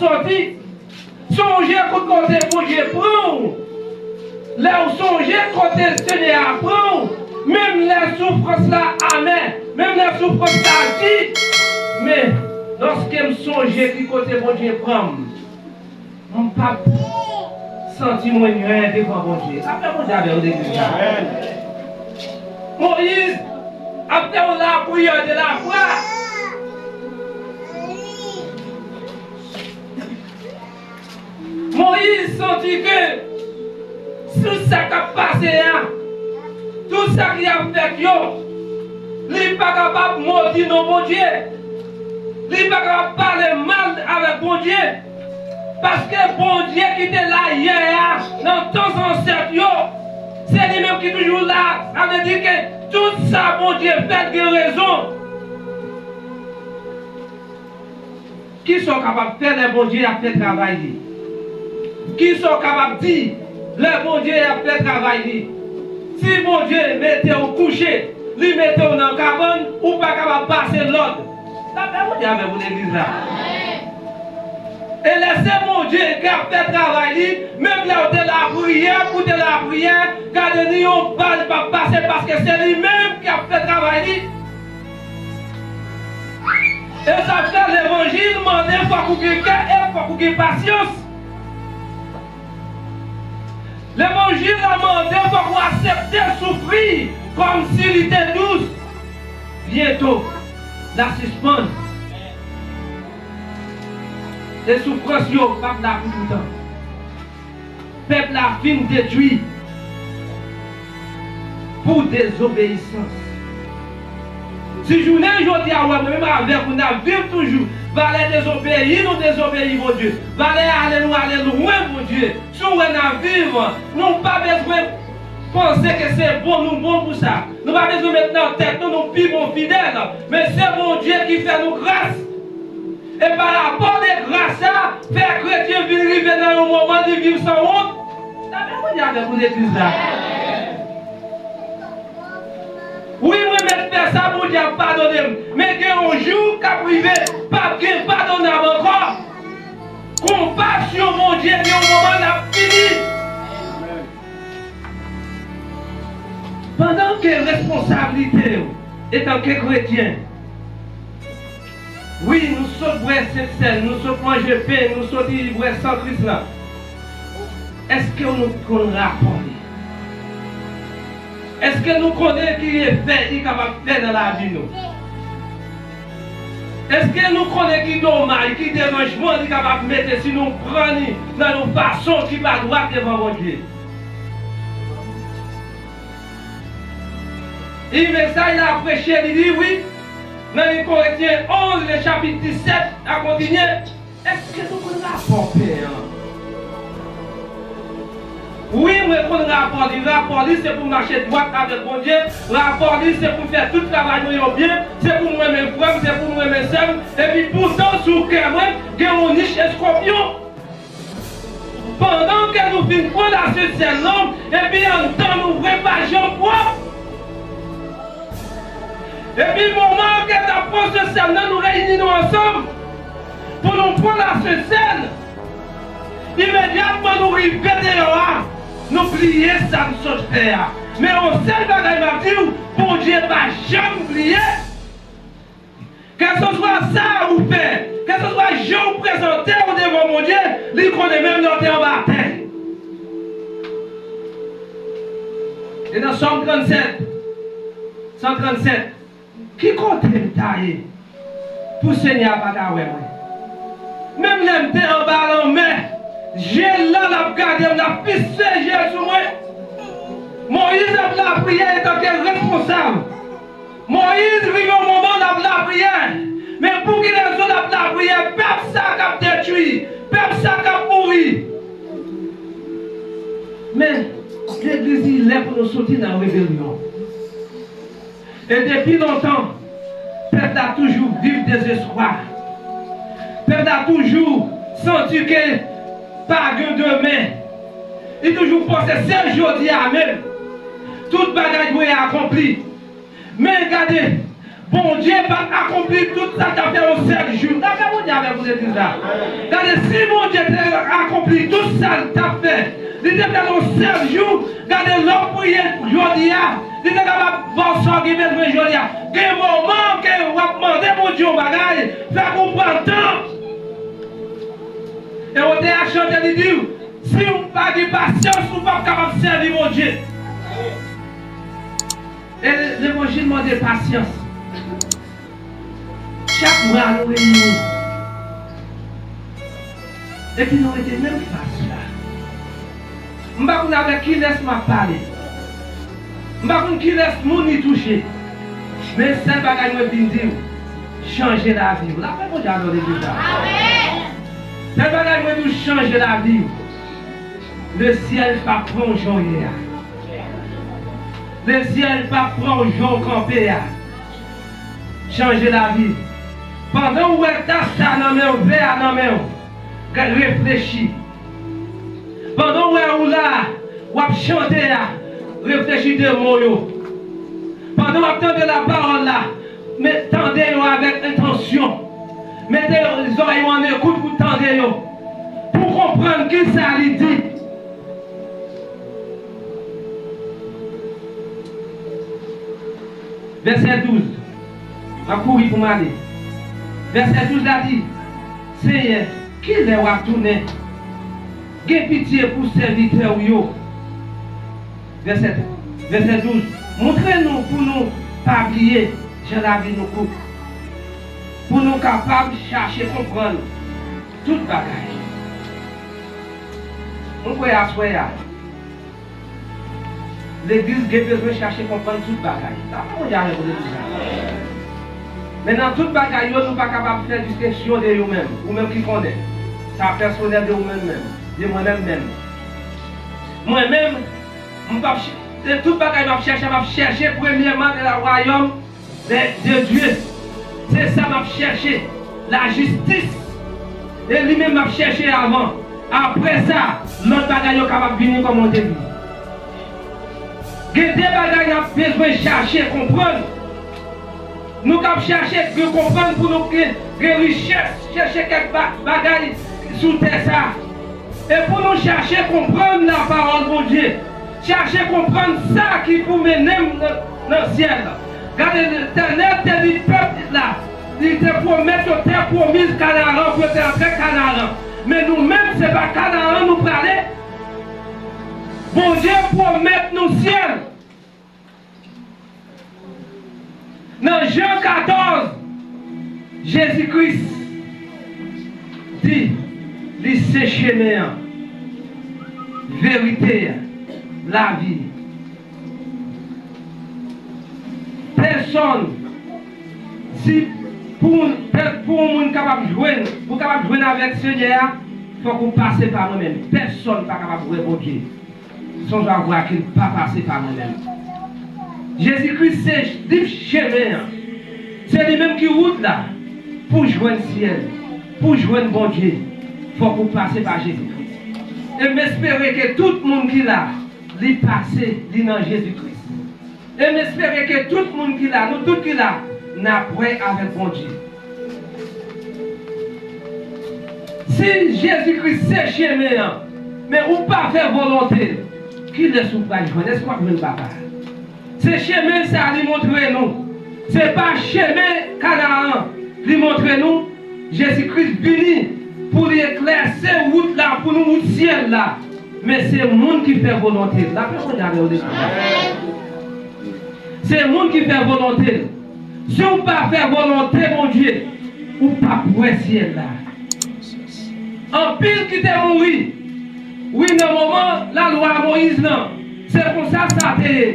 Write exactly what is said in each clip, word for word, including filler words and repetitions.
sòti. Sonje kote Bondye pran w. Lè w sonje kote Senyè a pran w, menm lè soufrans la amè, menm lè soufrans la di, men lòske m sonje ki kote Bondye pran m, m p ap santi mwen nyè devan Bondye. Lapè Bondye avè w, legliz la. Moyiz ap fè yon lapriyè de lafwa. Moyiz santi ke tout sa k ap pase a, tout sa ki ap fèt yo, li pa kapab modi non Bondye. Li pa kapab pale mal avèk Bondye. Paske Bondye ki te la yè a, nan tan zansèt yo, se li menm ki toujou la. Sa vle di ke tout sa Bondye fè gen rezon. Kisa w kapab fè lè Bondye ap fè travay li? Kisa w kapab di lè Bondye ap fè travay li? Si Bondye mete w kouche, li mete w nan kabann, ou pa kapab pase lòd. Lapè Bondye avè w, legliz la. E lè se Bondye k ap fè travay li, menm lè w te lapriyè, pou te lapriyè, gade ni yon bal p ap pase, paske se li menm k ap fè travay li. E sa fè levanjil mande fòk ou gen kè e fòk ou gen pasyans. Levanjil la mande fòk ou aksepte soufri kòmsi li te dous. Byento, l a sispann. E soufrans yo p ap la pou toutan. Pèp la fin detwi pou dezobeyisans. Si jounen jodi a, ou wè mwen menm avèk ou, n ap viv toujou valè dezobeyi nou dezobeyi Bondye, valè ale nou ale lwen Bondye, si w wè n ap viv, nou pa bezwen panse ke se bon nou bon pou sa. Nou pa bezwen met nan tèt nou nou pi bon fidèl, men se Bondye ki fè nou gras. E pa rapò de gras sa fè kretyen vin rive nan yon moman li viv san wont. Sa fè Bondye avèk ou legliz la. Wi, mwen mèt fè sa, Bondye ap padone m. Men gen yon jou k ap rive, p ap gen padonab ankò. Konpasyon Bondye gen yon moman l ap fini. Pandan ke responsablite w etanke kretyen, wi, nou sot bwè Sentsèn, nou sot manje pen, nou sot bwè san Kris la. Èske nou konn rapò li? Èske nou konnen ki efè li kapab fè nan lavi nou? Èske nou konnen ki domaj, ki deranjman li kapab mete si nou pran li nan yon fason ki pa dwat devan Bondye? E mesaj la preche li di wi, nan en Korentyen onz, le chapit disèt, a kontinye. Èske nou konn rapò pen an? Wi, mwen konn rapò li. Rapò li, se pou m mache dwat avèk Bondye. Rapò li, se pou m fè tout travay mwen yo byen. Se pou m renmen frè m, se pou m renmen sè m. Epi poutan, sou kè mwen, gen yon nich eskòpyon. Pandan ke nou fin pran lasentèn nan, epi anndan nou vre pa janm pwòp. Epi moman ke n ap pran sentèn nan, nou reyini nou ansanm pou nou pran lasentèn. Imedyatman nou rive deyò a, nou bliye sa n sot fè a. Men yon sèl bagay m ap di w, Bondye pa janm bliye. Kèlkeswa sa ou fè, kèlkeswa jan ou prezante w devan Bondye, li konnen menm lè w te anba tè. E nan Sòm trannsèt, san trannsèt, ki kote m ta ye pou Senyè a pa ta wè mwen? Menm lè m te anba lanmè, je l la, l ap gade m, l ap fikse je l sou mwen. Moyiz ap lapriyè etanke responsab. Moyiz rive yon moman l ap lapriyè. Men pou ki rezon l ap lapriyè? Pèp sa k ap detwi, pèp sa k ap mouri. Men, legliz, li lè pou nou soti nan rebelyon. E depi lontan, pèp la toujou viv dezespwa. Pèp la toujou santi ke pa gen demen. Li toujou panse se jodi a menm. Tout bagay dwe akonpli. Men gade, Bondye pa t akonpli tout sa l t ap fè yon sèl jou. N ap fè Bondye avèk ou legliz la. Gade, si Bondye te akonpli tout sa l t ap fè, li te fè l yon sèl jou, gade, lè w priye jodi a, li te kapab ba w sa w gen bezwen jodi a. Gen moman ke w ap mande Bondye yon bagay, fèk ou pran tan. E w te a chante, li di w, si w pa gen pasyans, ou p ap kapab sèvi Bondye. E levanjil mande pasyans. Chak mwa nou reyini. Epi nou rete menm fas la. M pa konn avèk kilès m ap pale. M pa konn kilès moun li touche. Men sèl bagay mwen vin di w, chanje lavi w. Lapè Bondye avè w legliz la. Sèl bagay mwen di w, chanje lavi w. Lesyèl p ap pran w jan w ye a. Lesyèl p ap pran w jan w kanpe a. Chanje lavi. Pandan w wè tas sa nan men w, vè a nan men w, gad, reflechi. Pandan w wè ou la, w ap chante a, reflechi de mo yo. Pandan w ap tande lapawòl la, men tande yo avèk entansyon. Mete zòrèy ou an ekout pou tande yo, pou konprann kisa li di. Vèsè douz. M ap kouri pou m ale. Vèsè douz la di, Senyè, kilè w ap tounen? Gen pitye pou sèvitè w yo. Vèsè, vèsè douz. Montre nou pou nou pa bliye jan lavi nou kout. Pou nou kapab chache konprann tout bagay. Mwen kwè aswè a, legliz gen bezwen chache konprann tout bagay. Sa pa Bondye avèk ou legliz la. Men nan tout bagay yo, nou pa kapab fè distenksyon de yo menm. Ou menm ki konnen. Sa pèsonèl de ou menm menm. De mwen menm menm. Mwen menm, m p ap ch-, de tout bagay m ap chèche, m ap chèche premyèman de la wayòm de, de Dye. Se sa m ap chèche. Lajistis. E li menm m ap chèche avan. Apre sa, lòt bagay yo kapab vini kòman yo te vini. Gen de bagay n ap bezwen chache konprann. Nou k ap chache gen konprann pou nou gen, gen richès, chèche kèk ba-, bagay sou tè sa. E pou nou chache konprann lapawòl Bondye, chache konprann sa ki pou mennen m nan, nan syèl la. Gade, Letènèl te di pèp la, li te pwomèt yo tè pwomiz Kanaran pou yo te antre Kanaran. Men nou menm, se pa Kanaran nou prale. Bondye pwomèt nou syèl. Nan Jan katòz, Jezi Kris di li se chemen an, verite an, lavi. Pèsonn, si pou, pou yon moun kapab jwenn, pou kapab jwenn avèk Senyè a, fòk ou pase pa mwen menm. Pèsonn pa kapab wè Bondye. Sans avoir qu'il pa pase pa mwen menm. Jezi Kris se li chemen an. Se li menm ki wout la pou jwenn syèl, pou jwenn Bondye. Fòk ou pase pa Jezi Kris. E m espere ke tout moun ki la, li pase, li nan Jezi Kris. E m espere ke tout moun ki la, nou tout ki la, n ap wè avèk Bondye. Si Jezi Kris se chemen an, men ou pa fè volonte l, kilès ou pral jwenn? Èske w ap jwenn Papa a? Se chemen sa li montre nou. Se pa chemen Kanaran li montre nou. Jezi Kris vini pou li eklèse wout la pou nou, wout syèl la. Men se moun ki fè volonte l. Lapè Bondye avè w legliz la. Se moun ki fè volonte l. Si w pa fè volonte Bondye, ou p ap wè syèl la. Anpil ki te mouri. Wi, nan moman lalwa Moyiz lan, se konsa sa te ye.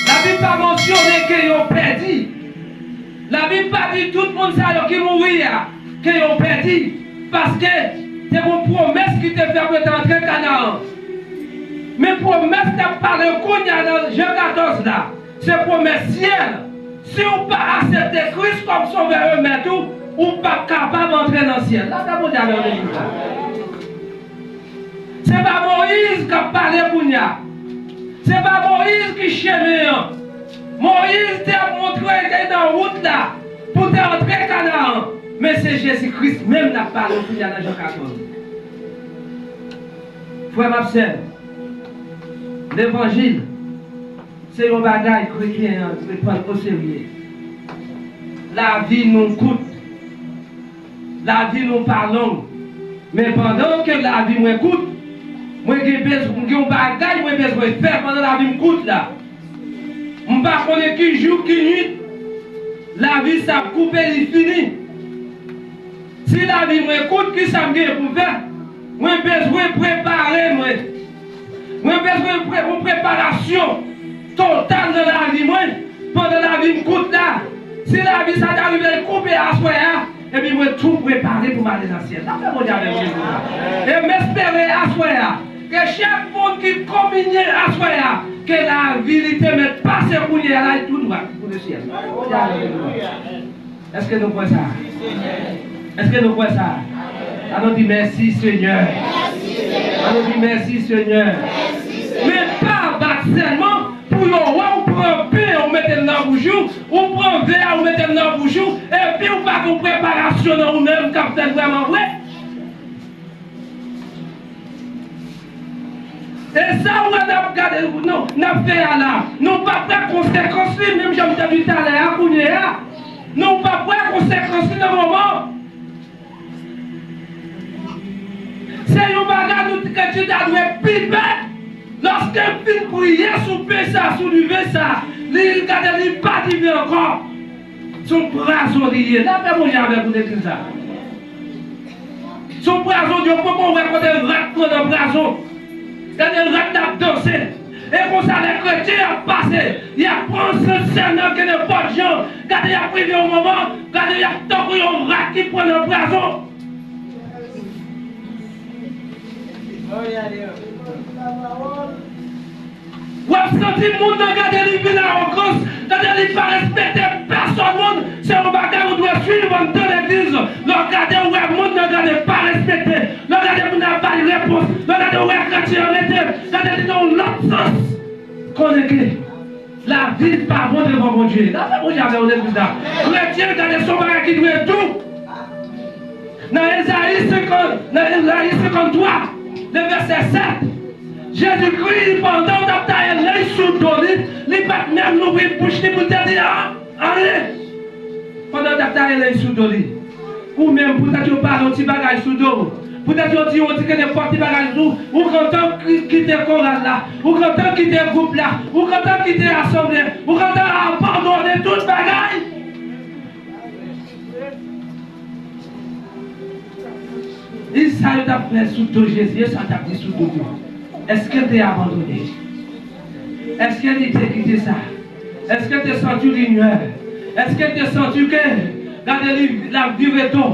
Labib pa mansyone ke yo pèdi. Labib pa di tout moun sa yo ki mouri a, ke yo pèdi, paske te gon pwomès ki te fèt pou yo te antre Kanaran. Men pwomès n ap pale kounye a nan Jan katòz la, se pwomès syèl. Si w pa aksepte Kris kòm Sovè e Mèt ou, ou p ap kapab antre nan syèl. Lapè Bondye avè w legliz la. Se pa Moyiz k ap pale kounye a. Se pa Moyiz ki chemen an. Moyiz te ap montre Te nan wout la pou te antre Kanaran. Men se Jezi Kris menm n ap pale w kounye a nan Jan katòz. Frè m ak sè m, levanjil se yon bagay kretyen an dwe pran oserye. Lavi nou kout. Lavi nou pa long. Men pandan ke lavi mwen kout, mwen gen bez-, mwen gen yon bagay mwen bezwen fè pandan lavi m kout la. M pa konnen ki jou, ki nuit lavi sa ap koupe, li fini. Si lavi mwen kout, kisa m gen pou m fè? Mwen bezwen prepare mwen. Mwen bezwen pre-, yon preparasyon total nan lavi mwen pandan lavi m kout la. Si lavi sa ta rive l koupe aswè a, epi mwen tou prepare pou m ale nan syèl. N ap fè Bondye avèk Jezi la. E m espere aswè a, ke chak moun ki kominye aswè a, ke lavi li te mèt pase kounye a la, li tou dwat pou lesyèl. N ap fè Bondye avèk Jezi la. Èske nou kwè sa? Èske nou kwè sa? Ann nou di, "Mèsi, Senyè." Ann nou di, "Mèsi, Senyè." Men pa bat sèlman pou yo wè ou pran pen, ou mete l nan bouch ou, ou pran vè a, ou mete l nan bouch ou, epi ou pa gen preparasyon nan ou menm k ap fè l vrèman vre. E sa w wè n ap gade, nou, n ap fè a la, nou p ap wè konsekans li, menm jan m te di talè a, kounye a, nou p ap wè konsekans li nan moman. Se yon bagay nou, kretyen ta dwe pi pè. Lòske m fin priye sou pen sa, sou diven sa, li gade, li pa diven ankò. Se yon pwazon li ye. N ap fè Bondye avèk nou legliz la. Se yon pwazon, yo poko wè kote rat pran nan pwazon. Gade rat la ap danse. E konsa lè kretyen ap pase, y ap pran sèn nan gen nenpòt jan. Gade y ap rive yon moman, gade y ap tankou yon rat ki pran nan pwazon. W ap santi moun nan gade li vin awogans, gade li pa respekte pèsòn moun. Se yon bagay ou dwe swiv anndan legliz. Lè w gade, ou wè moun nan gade pa respekte. Lè w gade moun nan bay repons. Lè w gade, ou wè kretyen an rete. Gade li nan yon lòt sans. Konnen ke lavi pa bon devan Bondye. N ap fè Bondye avè w legliz la. Kretyen, gade se yon bagay ki dwe dou. Nan Ezayi senkant, nan Ezayi senkanntwa, nan vèsè sèt, Jezikri, pandan l t ap taye lenj sou do li, li pa t menm louvri bouch li pou l te di a-, anyen. Pandan l t ap taye lenj sou do li. Ou menm, poutèt yo pale yon ti bagay sou do w, poutèt yo di yon ti, ke nenpòt ti bagay sou ou, ou gentan ki-, kite koral la, ou gentan kite gwoup la, ou gentan kite asanble, ou gentan abandone tout bagay. E sa yo t ap fè sou do Jezi, e sa yo t ap di sou do li. Èske l te abandone? Èske li te kite sa? Èske l te santi li nwè? Èske l te santi ke, gade li, l ap vire do?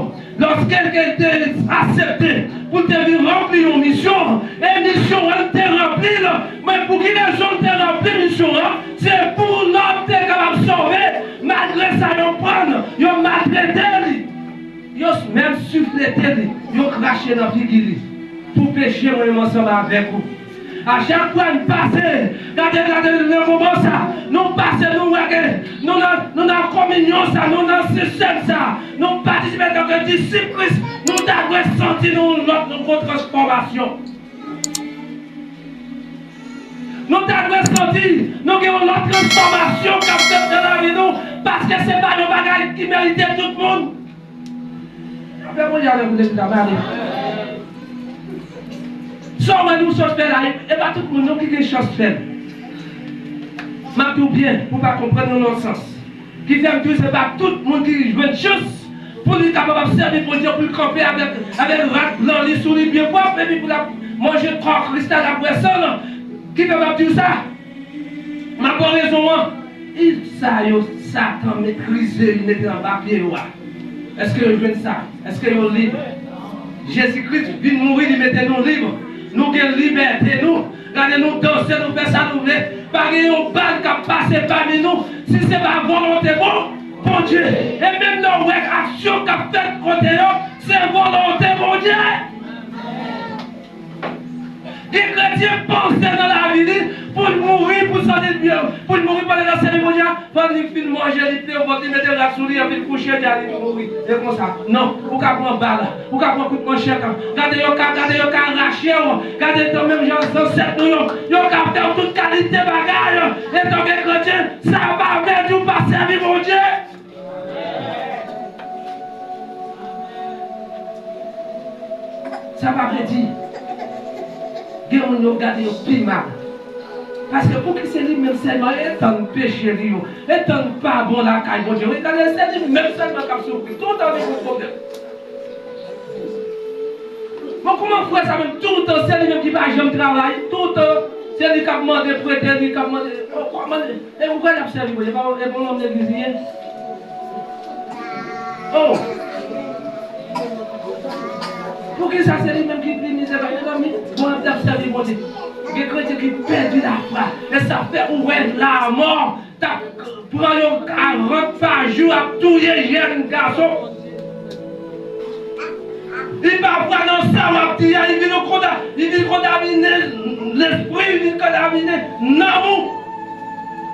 Lòske l te aksepte pou l te vin ranpli yon misyon, e misyon an l te ranpli l, men pou ki rezon l te ranpli misyon an? Se pou lòm te kapab sove, malgre sa yo pran, yo maltrete li. Yo menm siflete li, yo krache nan figi li. Pou peche mwen menm ansanm avèk ou. A chak fwa n pase, gade, gade nan moman sa, nou pase, nou wè ke nou nan, nou nan kominyon sa, nou nan sistèm sa, nou patisipe antanke disip Kris, nou ta dwe santi nou yon lòt, nou gon transfòmasyon. Nou ta dwe santi nou gen yon lòt transfòmasyon k ap fèt nan lavi nou, paske se pa yon bagay ki merite tout moun. Apre Bondye avèk nou depi la, m ale. Sa w wè nou sot fè la, e pa tout moun non ki gen chans fè l. M ap di w byen, pou w pa konprann nan lòt sans. Ki fè m di w se pa tout moun ki jwenn chans pou li kapab ap sèvi Bondye, pou l kanpe avèk, avèk rad blan li sou li byen pwòp, epi pou l ap manje kò Kris la, l ap bwè san l. Ki fè m ap di w sa? M ap pran rezon an. Iv sa yo, Satan metrize, li mete anba pye yo a. Èske yo jwenn sa? Èske yo lib? Jezi Kris vin mouri, li mete nou lib. Nou gen libète nou. Gade nou danse, nou fè sa nou vle. Pa gen yon bal k ap pase pami nou si se pa volonte bon Bondye. E menm lè w wè aksyon k ap fèt kote yo, se volonte Bondye. Gen kretyen panse nan lavi li pou l mouri, pou sòti, pou l mouri pandan l ap sèvi Bondye a, fò li fin manje, li plen vant, li mete rad sou li, epi l kouche, epi li mouri. E konsa. Non, ou ka pran bal, ou ka pran kout manchèt. Gade yo ka, gade yo ka rache w, gade yo menm jan zansèt nou yo, yo ka fè w tout kalite bagay. Etan gen kretyen, sa pa vle di w pa sèvi Bondye. Sa pa vle di gen moun yo gade yo pi mal. Paske pou ki se li menm sèlman, e tann peche li yo, e tann pa bon lakay Bondye. Wi, gade, se li menm sèlman k ap soufri. Toutan li gon pwoblèm. Bon, kòman frè sa menm? Toutan se li menm ki pa janm travay. Toutan se li k ap mande, prete, li k ap mande. Oh, kòman li? E ou kwè l ap sèvi Bondye? E pa, e pa yon nonm legliz li ye? Oh! Poukisa se li menm ki pi mizerab, mezanmi? Bon, l ap sèvi Bondye. Gen kretyen ki pèdi lafwa. E sa fè ou wè lanmò t ap pran yo karant pa jou, ap touye jèn gason. Li pa kwè nan sa w ap di a, li vin konta-, li vin kontamine lespri, li vin kontamine nanm ou.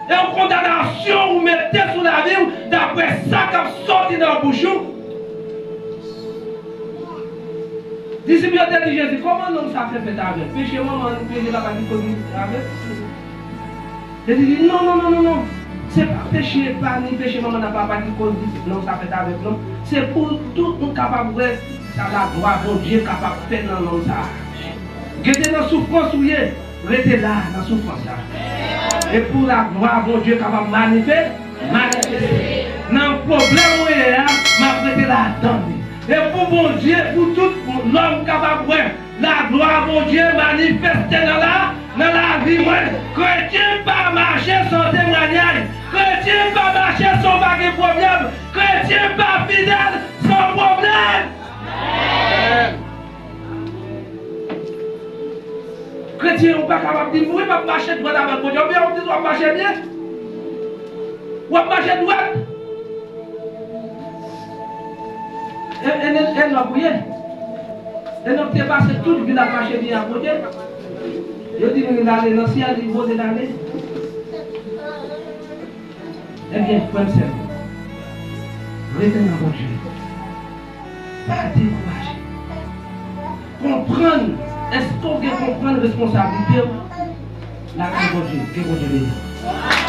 E yon kondanasyon ou mete sou lavi w, daprè sa k ap sòti nan bouch ou. Disip yo te di Jezi, kòman nonm sa fè fèt avè l? Peche manman li, peche papa ki koz li avè l? Jezi di, non, non, non, non, non. Se pa peche pa ni peche manman nan papa ki koz li, nonm sa fèt avè l, non. Se pou tout moun kapab wè sa laglwa Bondye kapab fè nan nonm sa. Rete nan soufrans ou ye, rete la nan soufrans la. E pou laglwa Bondye kapab manife-, manifeste. Nan pwoblèm ou ye a, m ap rete ladan li. E pou Bondye, pou tout lòm kapab wè laglwa Bondye manifeste nan la, nan lavi mwen. Kretyen pa mache san temwayaj. Kretyen pa mache san pa gen pwoblèm. Kretyen pa fidèl san pwoblèm. Kretyen, ou pa kapab di m, wi, m ap mache dwat avèk Bondye. Oubyen ou di w ap mache byen. W ap mache dwat. E, e, e, Enòk ou ye? Enòk te pase tout vi l ap mache byen ak Bondye. Yo di nou l ale nan syèl, li poze l ale. Ebyen, frè m, sè m, rete nan Bondye. Pa dekouraje. Konprann, èske w gen konprann responsablite w lakay Bondye? Ke Bondye beni w.